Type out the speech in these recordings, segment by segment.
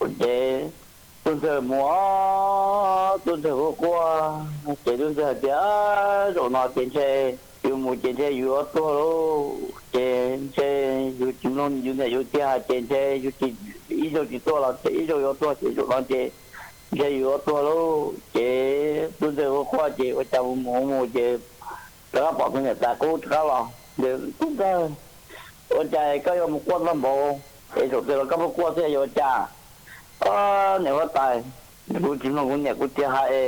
Ces tub ntxawg mus, tub ntxawg quaj quaj ces tub ntxawg hais tias, Zaum no ces ntshe yus mus ces ntshe yus yuav tuag lauj, ces ntshe yus tsis mloog yus niam yus txiv hais ces ntshe yus tsis, ib zaug tsis tuaj los ces ib zaug yuav tuag ces zaum no ces ntshe yus yuav tuag lauj. Ces tub ntxawg quaj quaj ces ua cas mus mus mus ces rov qab pom tus niam tais qub rov qab los. Tub ntxawg, ua cas koj yuav mus quaj tag npaum es zaum twg los koj pheej quaj thiab yuav ua cas? Niam huab tais, kuv tsis mloog kuv niam kuv txiv hais es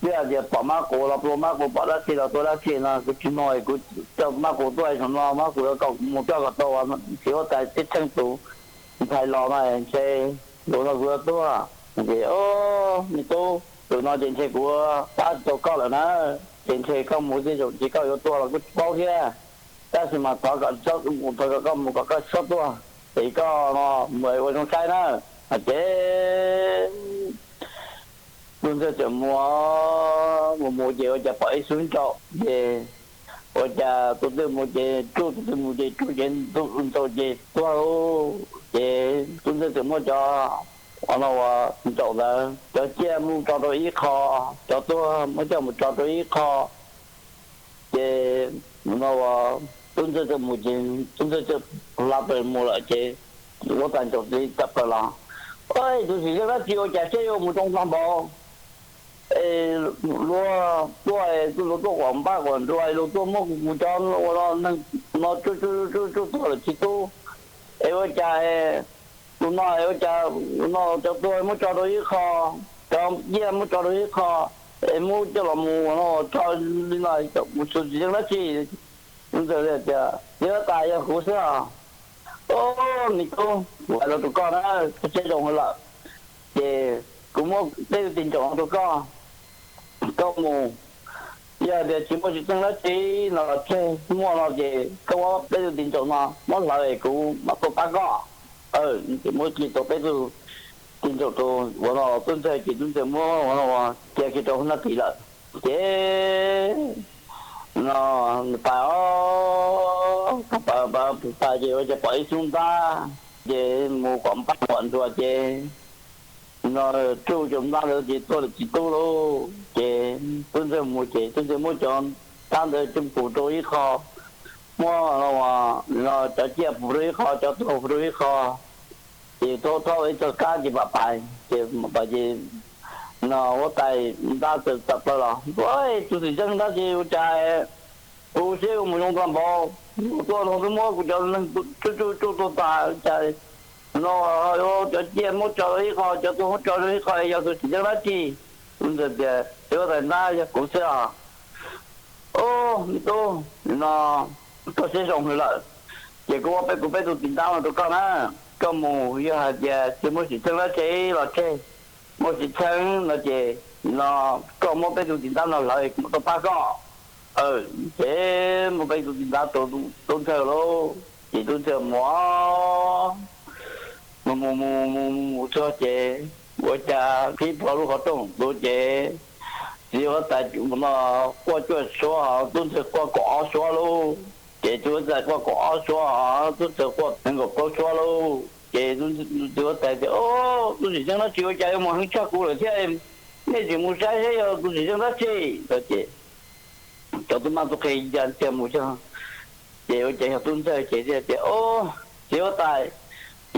twb hais tias pom mab qus los tua mab qus, pom dab tsi los tua dab tsi no, kuv tsis mloog es kuv coj mab qus tuaj saum no, mab qus yuav kom kuv mus coj kom tau txiv huab tais teb tsheej tus ntxhais los no ntshe zaum no kuv yuav tuag. Ces, O, me tub, zaum no ces ntshe kuv pab tsis tau koj lawm na, ces ntshe koj mus tej zaum ces koj yuav tuag los kuj tsis paub thiab. Tab sis mas thov kom, thov kom koj mus kom koj txhob tuag, ces koj no mus ua zoo saib na. Ces tub ntxawg txawm mus mus mus ces ua cas pom ib xub ntsaum ces ua cas tus twg mus ces tsuj, tus twg mus ces tsuj ces tus ntsaum ces tuag. Ces tub ntxawg txawm muab cov, no, ntsaum ntawd cov ciaj muab tso rau ib qho, cov tuag muab coj mus tso rau ib qho. Ces, no, tub ntxawg txawm mus ces tub ntxawg txawm hla plaws mus lawm ces huab tais ntsaum txawm tawm plaws los, Tus txiv xeeb dab tsi ua cas siab yuav mus zoo tag npaum es luag tuaj, luag tuaj quam npaj quam nruas, luag tuaj muab kuv cov ua neeg no tsuj tsuj tsuj tuag lawm tsis tub, es ua cas tus no es ua cas no cov tuag muab tso rau ib qho, cov ciaj muab tso rau ib qho, es muab coj los mus no tso li no, tus txiv xeeb dab tsi? Tub ntxawg tias, Txiv huab tais, yog kuv xwb os. O, me tub, kuv hais rau koj na, koj siab zoo lawm, ces kuv muab peb tug tis ntsaum no rau koj, koj mus, yog tias tsis muaj tsis txeeb dab tsi no los tseg, muaj no ces koj muab peb tug tis ntsaum no muab hlawv es kuv mam tuaj pab koj. Ces muab cia tau peb tug tis ntsaum rau ua no tub ntxawg ces tub ntxawg muab ua no cia kiag rau hauv hnab tis lawm. Ces no, pais, pais pais ces ua cas pom ib xub ntab ces mus quam npaj quam nruas ces no tsuj cov ntab ntawd ces tuag lawm tsis tub lauj. Ces tub ntxawg mus ces tub ntxawg muab cov ntab ntawd coj mus rau ib qho, muab cov ciaj mus rau ib qho, cov tuag mus rau ib qho, ces thaub thaub ib txoj kab ces mam pais. Ces mam pais ces no huab tais ntab txawm tawm plaws los, Tus txiv xeeb dab tsi ua cas kuv siab mus zoo tag npaum, tuaj no twb muab kuv cov neeg tsuj tsuj tsuj tuag tas cas no, cov ciaj muab tso rau ib qho, cov tuag muab tso rau ib qho, yog tus txiv xeeb dab tsi? Tub ntxawg tias, Txiv huab tais ntab, yog kuv xwb os. O, me tub, no koj siab zoo hwv lawm, ces kuv muab peb, kuv peb tug tis ntab no rau koj na. Koj mus yog hais tias tsis muaj tsis txheeb dab tsi los tseg, muaj tsis txheeb no ces no koj muab peb tug tis ntab no hlawv kuv mam tuaj pab koj. Ces muab peb tug tis ntab rau tub ntxawg lauj, ces tub ntxawg mus mus mus mus mus mus txog ces ua cas qhib plho lub qhov rooj ntawd ces txiv huab tais no quaj cuaj suab, tub ntxawg quaj kaum ob suab lauj. Ces txiv huab tais quaj kaum ob suab, tub ntxawg quaj nees nkaum plaub suab lauj. Ces txiv huab tais tias, Tus txiv xeeb dab tsi ua cas yuav mus heev tshaj kuv lawm thiab? Nej tsis mus saib saib yog tus txiv xeeb dab tsi? Ces cov tub mab tub qhe ntsia ntsia mus txog ces ua cas yog tub ntxawg ces thiaj tias, Txiv huab tais,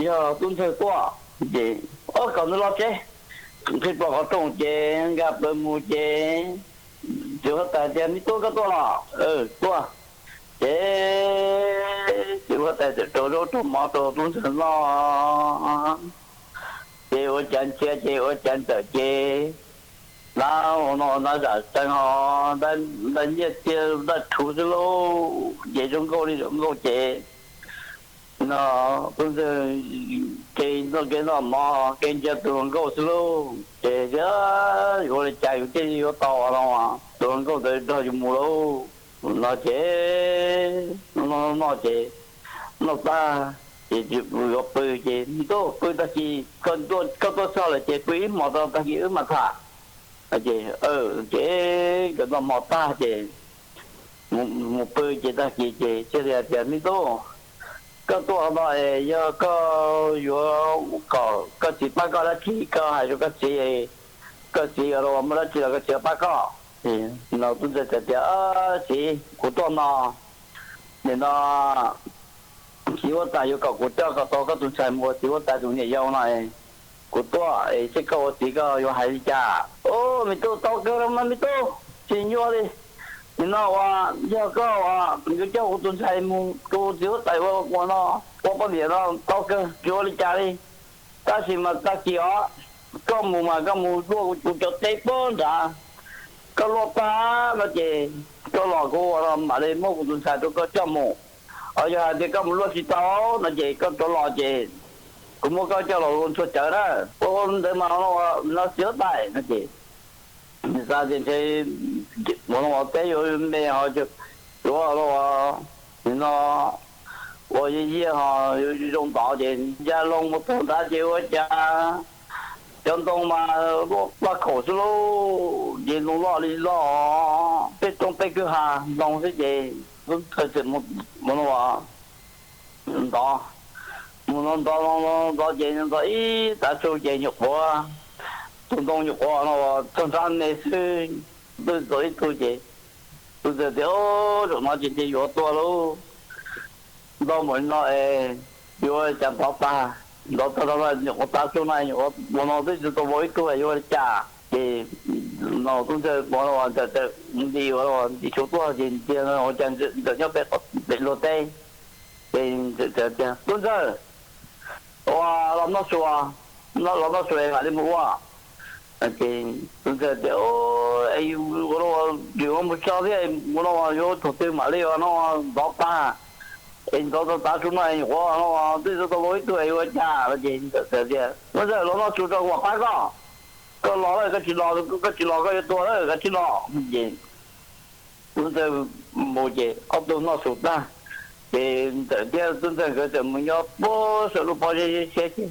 yog tub ntxawg tuaj. Ces, O, kom nws los tsev. Qhib plho qhov rooj ces nkag plaws mus ces txiv huab tais tias, Me tub, koj tuaj los? Tuaj. Ces txiv huab tais txawm rau zaub rau mov rau tub ntxawg noj. Ces ua cas ntsia ces ua cas ntawm ces ntab no ntab zam tsees ho ntab nyiaj txiag ntaj rhuv xwb lauj. Ces zoo nkauj li zoo nkauj ces no tub ntxawg ke noj ke noj mov ke ntsia tus hluas nkauj xwb lauj. Ces yuav ua li cas yus thiaj li yuav tau no tus hluas nkauj ntawd nrog yus mus lauj. No ces noj noj ces noj tag ces yuav pw ces, Me tub, pw tag kis, koj tuaj txog lawm ces pw ib hmos rau tag kis wb mam tham. Ces nkawd noj hmo tag ces mus pw ces tag kis ces thiaj li hais tias, Me tub, Koj tuaj no es yog koj yuav kom koj txiv pab koj dab tsi, koj hais rau koj txiv, koj txiv yuav muaj dab tsi los koj txiv pab koj. No tub ntxawg txawm tias, Txiv, kuv tuaj no, nim no txiv huab tais yuav kom kuv coj kom tau koj tus ntxhais mus ua txiv huab tais tus niam yau no. Kuv tuaj es seb koj ua txiv koj yuav hais li cas. Ub, me tub, tau kawg los mas me tub, tsis nyuaj li. Nim no uas yog koj yuav coj kuv tus ntxhais mus rau txiv huab tais ua no, ua poj niam no tau kawg, tsis ua li cas li. Tab sis mas tag kis os, koj mus mas koj mus luaj kuv cov teb puag nrad, koj luaj tag no ces koj los kuv mam li muab kuv tus ntxhais rau koj coj mus. Ho yog hais tias koj mus luaj tsis tau no ces koj rov los ces kuv muab koj coj los ua ntxhua cawv na. Ua ntawd mas no txiv huab tais no ces xav tias ntshe ua no teb yuav me ho cuav no, nim no ua yiag yiag ho zoo ntov ces ya loo mus txog nrad ces ua cas cov ntoo mas luaj paj khaum xwb lauj, ces ntoo loj li loj, peb roob peb kwj ha ntoo xwb ces tub ntxawg txawm mus ntov, mus ntov ntov ntov ces ntov ib tav su ces nyuam qhuav, tus ntoo nyuam qhuav no txog nrab me xwb, twb txog ib tug ces tub ntxawg tias, Zaum no ces ntshe yuav tuag lauj, ntov mus li no es yuav ua cas ntov tag, ntov tag no nyuam qhuav tav su no nyuam qhuav mus no twb tsis tau vau ib tug yuav ua li cas. Ces no tub ntxawg ua no ntxawm txawm nti ua nti tshuv tuaj ces ntsia ua cas ntxawm nyob pem luag teb. Ces ntxawm tias, Tub ntxawg, ua los noj su, los noj su mam li mus ua. Ces tub ntxawg tias, Ua no yuav mus tso thiab, ua no yuav thaum twg mam li ua no ntov tag, es ntov tag tav su no es nyuam qhuav no twb tsis tau vau ib tug es yuav ua cas no. Ces ntxawm tias, Tub ntxawg, los noj su tso kuv mam pab koj. Koj los lawm koj tsis los, koj tsis los koj yuav tuag lawm, koj tsis los. Ces tub ntxawg mus ces ob tug noj su tag, ces ntxawm thiab tub ntxawg nkawd txawm mus nyob puag saum lub pob zeb siab ces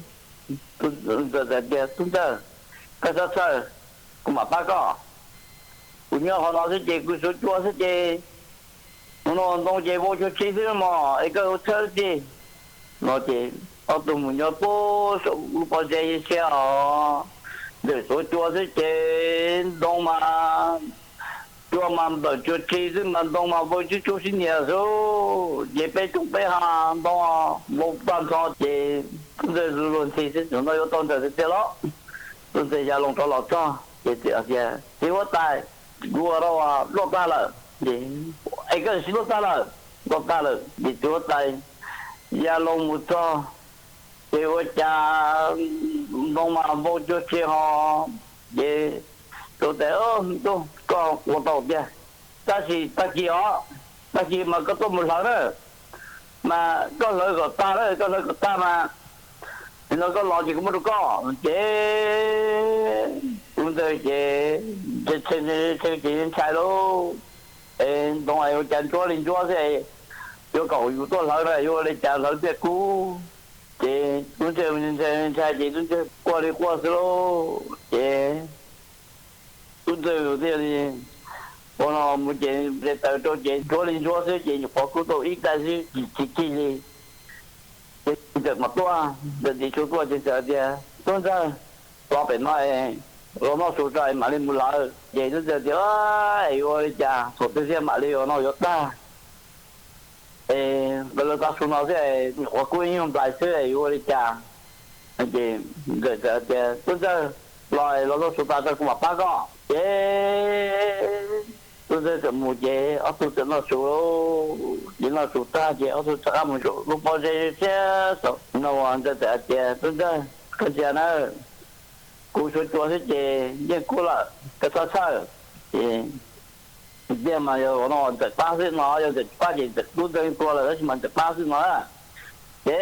ntxawm tias, Tub ntxawg, koj txhob txhawj, kuv mam pab koj. Kuv nyob qhov no xwb ces kuv xuav cua xwb ces mus no ntoo ces vau cuag tsi xwb mog, es koj txhawj tsi. No ces ob tug mus nyob puag saum lub pob zeb siab os, ntxawm xuav cua xwb ces ntoo mas, cua mas nplawm cuag tsi xwb mas ntoo mas vau tsuj tsuj sib nias xwb, ces peb roob peb ha ntoo vau tag nrho ces tub ntxawg luag ntxhi xwb, zaum no yuav tau ntxawm tiag tiag los. Tub ntxawg ya loo rov los txog ces txiv huab tais, kuv ua rau luaj tag lawm. Es koj tsis luaj tag lawm? Luaj tag lawm. Ces txiv huab tais ya loo mus txog ces ua cas ntoo mas vau cuag tsi ho. Ces txiv huab tais, Tub, koj ua tau tiag, tab sis tag kis os, tag kis mas koj tuaj mus hlawv na, mas koj hlawv kom tag na, koj hlawv kom tag mas nim no koj los ces kuv muab rau koj. Ces tub ntxawg ces ntshai lauj, es ntoo es ua cas ntsuab li ntsuab xwb, yuav kom yus tuaj hlawv no yuav ua li cas hlawv thiaj kub. Ces tub ntxawg ntshai ntshai ces tub ntxawg quaj li quaj xwb lauj. Ces tub ntxawg thiaj li ua no mus ces ntes taws rau ces ntsuab li ntsuab xwb ces nyuam qhuav kub tau ib daim xwb tsis cig li. Ces txawm mam tuaj, ntxawm ntim tshuv tuaj ces txawm tias, Tub ntxawg, los pem no es los noj su tso es mam li mus lawm. Ces tub ntxawg tias, Es yuav ua li cas, thaum twg thiaj mam li ua no yuav tag? Es lawv tav su no xwb, nyuam qhuav kub ib nyuag nplais xwb es yuav ua li cas? Ces ntxawm txawm tias, Tub ntxawg, los los noj su tas tso kuv mam pab koj. Ces tub ntxawg txawm mus ces ob tug txawm noj su, ces noj su tag ces ob tug rov qab mus saum lub pob zeb siab saum no. Ntxawg txawm hais tias, Tub ntxawg, koj ntsia nawb, kuv xuav cua xwb ces yeej kub lawm, koj txhob txhawj. Ces tiag mas yog ua no ntxawm pab xwb no, yog ntxawm tsis pab ces tub ntxawg yeej tuag lawm, tab sis mas ntxawm pab xwb no. Ces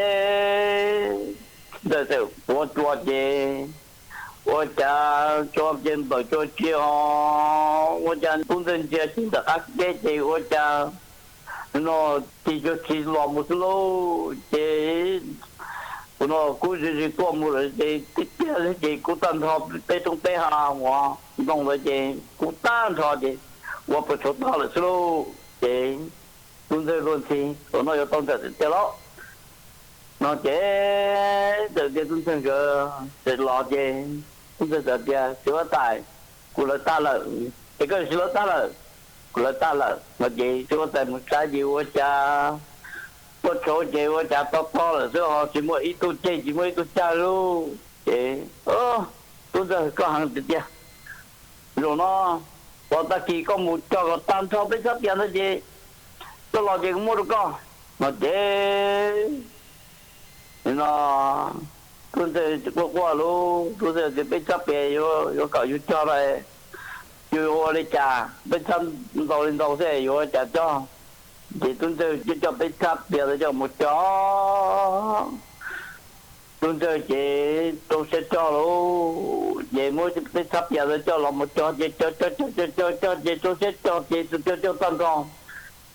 ntxawm txawm xuav cua ces ua cas cua ces nplawm cuag tsi ho, ua cas tub ntxawg ntsia ces ntawm qab teb ces ua cas no tis cuag tsi los mus xwb lauj. Ces ua no kub zig zig tuaj mus lawm ces tib tiag xwb ces kub tag nrho peb roob peb ha uas ntoo ntawd ces kub tag nrho ces ua puas tshuav tog lawm xwb lauj. Ces tub ntxawg luag ntxhi, ua no yuav tau ntxawm tiag tiag lauj. No ces txawm tias tub ntxawg nkawd txawm los ces tub ntxawg txawm tias, Txiv huab tais, kuv lawv tag lawm. Es koj yuav ua tsi lawv tag lawm? Kuv lawv tag lawm. No ces txiv huab tais mus saib ces ua cas tuaj tshauv ces ua cas to to lawm xwb ho tsis muaj ib tug ceg tsis muaj ib tug cag lub. Ces, Tub ntxawg, koj heev tiag tiag. Zaum no, tos tag kis koj mus cog kom tag nrho peb txhab pias ntawd ces koj los ces kuv muab rau koj. No ces no tub ntxawg quaj quaj lauj, tub ntxawg tias, Peb txhab pias yuav kom yus cog lawm, yus yuav ua li cas? Peb txhab ntau li ntau xwb yuav ua cas cog? Ces tub ntxawg coj coj peb txhab pias ntawd coj mus cog. Tub ntxawg ces rau siab cog lauj, ces muab peb txhab pias ntawd coj los mus cog ces cog cog cog cog cog cog ces rau siab cog ces tus cog cog tag nrho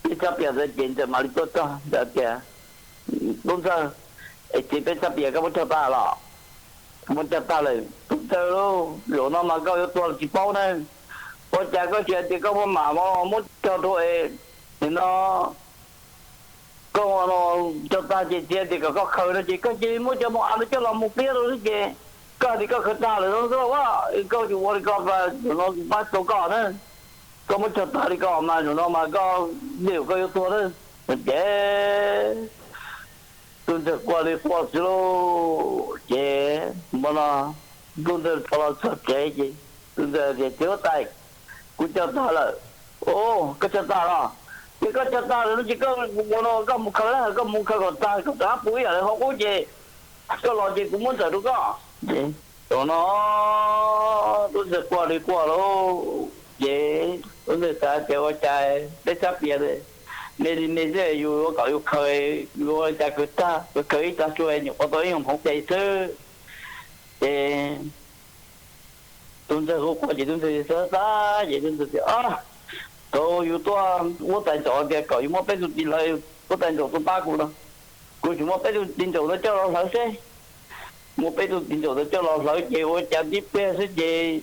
peb txhab pias ntawd ces ntxawm mam li tuaj txog ntawd tias, Tub ntxawg, es txiv peb txhab pias koj muab cog tag los? Muab cog tag lawm. Tub ntxawg lauj, zaum no mas koj yuav tuag los tsis paub na. Ua cas koj tsis hais tias koj muaj mam muab cog rau es, nim no koj cog tag ces txiv tias kom koj khaws no ces koj cia li muab cov mus av ntawd coj los mus pliab rau xwb ces koj hais tias koj khaws tag lawm no xwb los as, koj tsis ua li ko mas zaum no kuv pab tau koj na. Koj muab cog tag li ko mas zaum no mas koj, vim koj yuav tuag na. Ces tub ntxawg quaj li quaj xwb lauj, ces hmo no tub ntxawg rov los txog tsev ces tub ntxawg tias, Txiv huab tais, kuv cog tag lawm. Au, koj cog tag los? Ces koj cog tag lawm no ces koj ua no koj mus khaws na, koj mus khaws kom tag kom rov qab puv ib yam li qhov qub ces koj los ces kuv muab ntxawm rau koj. Ces thaum no tub ntxawg quaj li quaj lauj, ces tub ntxawg xav tias ua cas peb txhab pias me li me xwb yus yuav kom yus khaws, yus ua cas khaws tag, khaws ib tag su nyuam qhuav tau ib nyuag nphoov tes xwb. Ces tub ntxawg quaj quaj ces tub ntxawg xav xav ces tub ntxawg tias, Thaum yus tuaj huab tais ntsaum tias kom yus muab peb tug tis hlawv, huab tais ntsaum tuaj pab kuv no, kuv tseem muab peb tug tis ntsaum ntawd coj los hlawv seb. Muab peb tug tis ntsaum ntawd coj los hlawv ces ua cas tib pliag xwb ces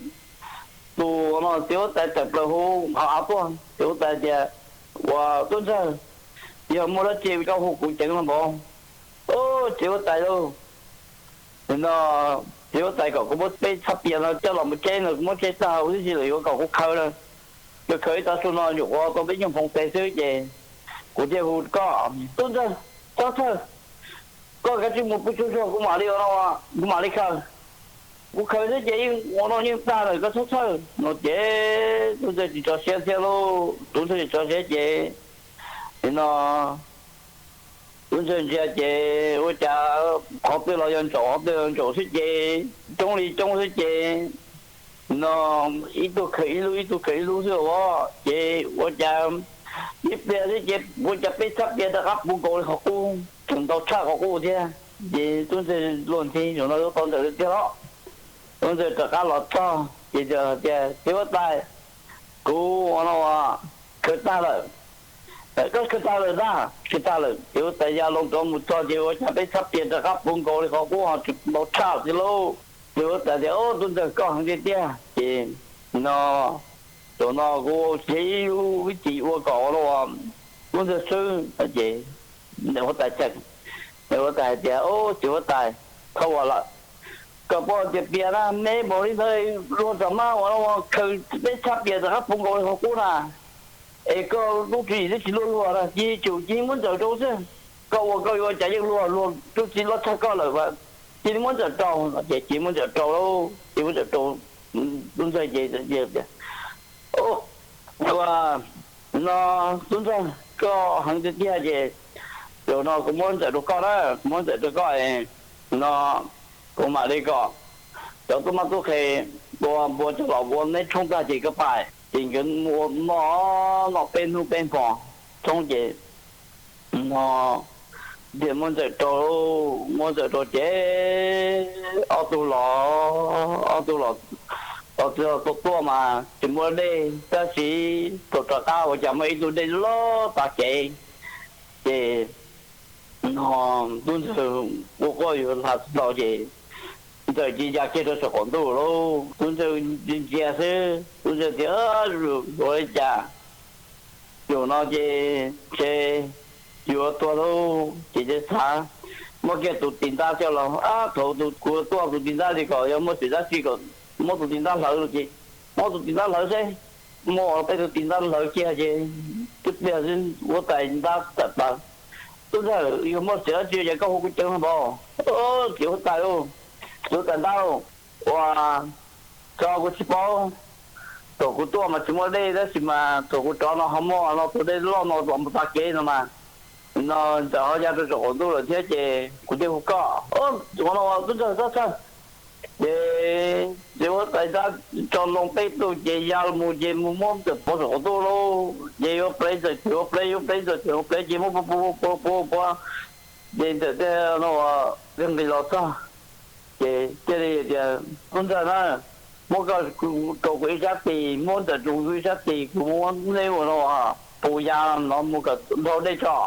tus no txiv huab tais tawm plaws hauv av tuaj. Txiv huab tais tias, Ua tub ntxawg, yog muaj dab tsi koj hu kuv ceev no npaum? Au, txiv huab tais lauj, no txiv huab tais kom kuv muab peb txhab pias no coj los mus tseb no, kuv muab tseb tag huv tib si lawm yuav kom kuv khaws lawm. Khaws khaws ib tag su no nyuam qhuav tau peb nyuag nphoov tes xwb ces kuv thiaj hu koj. Tub ntxawg, txhob txhawj, koj kav tsij mus pw tsaug zog, kuv mam li, kuv mam li khaws. Kuv khaws xwb ces yeej ua no yeej tag lawm, koj txhob txhawj. No ces tub ntxawg tsis tso siab thiab lauj, tub ntxawg tsis tso siab ces no tub ntxawg ntsia ces ua cas qhov twg los yog ntsaum, qhov twg los ntsaum xwb ces coob li coob xwb ces no ib tug khaws ib lub, ib tug khaws ib lub xwb os. Ces ua cas ib pliag xwb ces ua cas peb txhab pias rov qab puv nkaus li qhov qub, tseem ntau tshaj qhov qub thiab. Ces tub ntxawg luag ntxhi, zaum no yuav tau ntxawm tiag los. Tub ntxawg rov qab los txog ces tias, Txiv huab tais, kuv ua no khaws tag lawm. Koj khaws tag lawm ntag? Khaws tag lawm. Txiv huab tais ya loo rov mus txog ces ua cas peb txhab pias rov qab puv nkaus li qhov qub ho tseem ntau tshaj xwb lauj. Txiv huab tais tias, Au, tub ntxawg koj heev tiag tiag. Ces no, zaum no kuv ua ib lub vib cis ua kom no tub ntxawg swb. Ces huab tais, huab tais hais tias, Au, txiv huab tais, thov ua lawm, koj paub tias pias na me npaum li ntawd luag txom mab ua no khaws peb txhab pias rov qab puv nkaus li qhov qub na. Es koj lub tswv yim twb tsis luaj luag na, cia tsum cia muab ntxawm rau xwb. Koj ua koj yuav ua cas yeej luag, luag tub txib loj tshaj koj lawm, cia li muab ntxawm rau. Ces cia muab ntxawm rau lauj, cia muab ntxawm rau. Tub ntxawg ces tias, No tub ntxawg, koj heev tiag tiag ces zaum no kuv muab ntxawm rau koj na, kuv muab ntxawm rau koj no, kuv mam li kom cov tub mab tub qhe ua npua coj los ua neb tshoob tag ces koj pais. Ces nkawd ua noj, noj peb hnub peb hmo tshoob ces no thiaj muab ntxawm rau, muab ntxawm rau ces ob tug los, ob tug los, tus tuaj mas tsis muaj dej tab sis thaum rov qab ua cas muaj ib tug dej loj tas kev. Ces no tub ntxawg quaj quaj yuav hla tsis tau ces ntxawm cia ya kiag rau saum qaum ntuj lauj. Tub ntxawg ntsia xwb, tub ntxawg tias, Ua li cas zaum no ces ntshe yuav tuag lauj. Ces thiaj xav muab kiag tus tis ntab coj los. Ab, thaum kuv tuaj tus tis ntab li kom yog muaj tsiaj dab tsi kom muab tus tis ntab hlawv los ces muab tus tis ntab hlawv seb. Muab peb tus tis ntab hlawv kiag ces twb pliag xwb huab tais ntab tawm plaws. Tub ntxawg, yog muaj tsiaj dab tsi ces koj hu kuv ceev npaum. Txiv huab tais lauj, txiv huab tais ntab lauj, ua tso kuv tsis paub. Thaum kuv tuaj mas tsis muaj dej tab sis mas thaum kuv rov no ho muaj no tus dej loj no los mus tag kev no mas, no Ntxawm ho ya rau saum qaum ntuj lawm thiab ces kuv thiaj hu koj. Ua no tub ntxawg txhob txhawj. Ces txiv huab tais ntab tso loo peb tug ces ya mus ces mus muab Ntxawm pov saum qaum ntuj lauj. Ces yuav plev Ntxawm ces yuav plev, yuav plev Ntxawm ces yuav plev ces muab pov pov pov pov pov, ces Ntxawm thiaj no thiaj nqis los txog. Ces thiaj li tias, Tub ntxawg na, muab koj rau kuv ib sab tis, muab Ntxawm rau kuv ib sab tis, kuv muab neb ua no pus ya no mus kom dhau dej tso.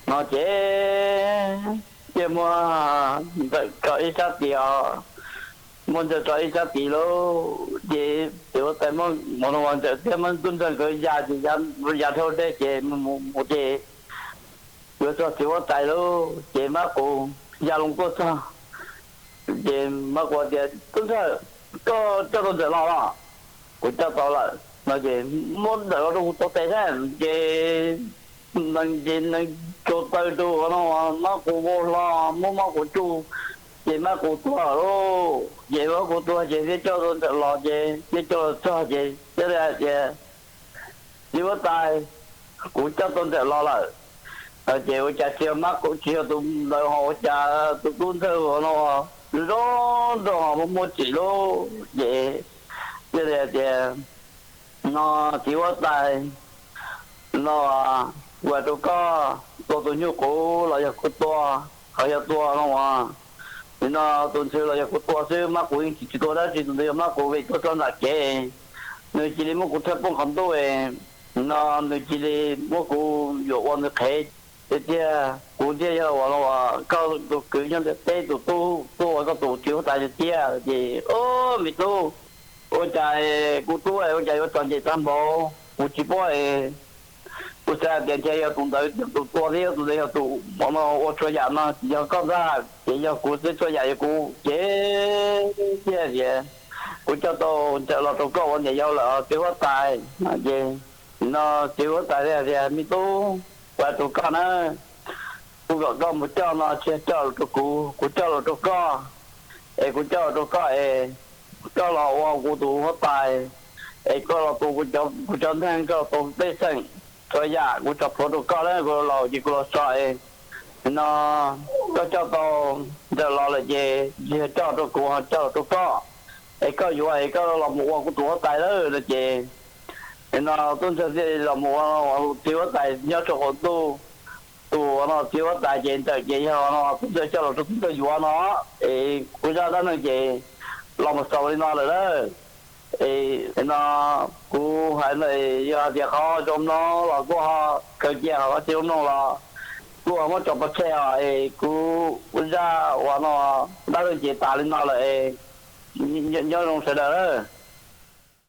No ces thiaj muab Ntxawm tso ib sab tis os, muab Ntxawg tso ib sab tis lauj. Ces txiv huab tais muab ua no Ntxawm thiab muab tub ntxawg nkawd ya ces ya dhau dej ces mus mus ces yuav txog txiv huab tais lauj ces Mab Qus ya loo tuaj txog. Ces Mab Qus tias, Tub ntxawg, koj coj tau Ntxawm los los? Kuv coj tau lawm. No ces muab Ntxawm los rau kuv tuav tes saib. Ces nees, ces nees tsuas taw rau no Mab Qus vau hlo, muab Mab Qus tsuj, ces Mab Qus tuag lauj. Ces Mab Qus tuag ces thiaj coj tau Ntxawm los ces thiaj coj los txog ces thiaj li hais tias, Txiv huab tais, kuv coj tau Ntxawm los lawm. Ces ua cas tsis yog Mab Qus, tsis yog tus ntawd ho ua cas tus tub ntxawg no zoo nraug ho muaj muaj tsim lauj. Ces thiaj li hais tias, No txiv huab tais, no kuv hais rau koj, tua tus nyuj quv los yog kuv tua, ho yog tua no, nim no tus ntxhw los yog kuv tua xwb, Mab Qus yeej tsis, tsis tua dab tsi, tus ntawd yog Mab Qus vim tuaj txog nram kev, nws cia li muab kuv thawb poob qhov ntuj, no nws cia li muab kuv yuam ua nws qhev tiag tiag, kuv thiaj yog uas koj tus kwv nyob ntawm teb tus tub tuaj ua koj tus txiv huab tais tiag tiag. Ces, O, me tub, ua cas kuv tub ua cas yuav txom nyem tag npaum, kuv tsis paub. Kuv xav tias ntshe yog tus ntawd yog tus tua thiab tus ntawd yog tus no ua txhua yam no, tsis yog koj ntag, ces yog kuv xwb, txhua yam yog kuv. Ces thiaj tias, Kuv coj tau Ntxawm los rau koj ua niam yau lawm txiv huab tais. Ces no txiv huab tais thiaj tias, Me tub, kuv hais rau koj na, kuv kom koj mus coj no tsis yog coj los rau kuv, kuv coj los rau koj, es kuv coj los rau koj es koj los ua kuv tus huab tais, es koj los tu kuv cov neeg, koj los tu pej xeem, txhua yam kuv tso plhuav rau koj na, kuv laus ces kuv los so es no koj coj tau Ntxawm los lawm ces tsis yog coj los rau kuv, ho coj los rau koj, es koj yuav es koj los mus ua kuv tus huab tais lawm no. Ces no tub ntxawg thiaj los mus ua txiv huab tais nyob rau qaum ntuj. Tus no txiv huab tais ces Ntxawm ces yog no tub ntxawg coj los rau tub ntxawg yuav no, es kuv zaj dab neeg ces los mus xaus li no lawm lauj. Es no kuv hais no yog hais tias qhov zoo mloog los kuj ho kawg cia, ho qhov tsis zoo mloog los kuj ho muab tso pov tseg os. Es kuv zaj uas no dab neeg ces tas li no lawm es nyob zoo sawv daws.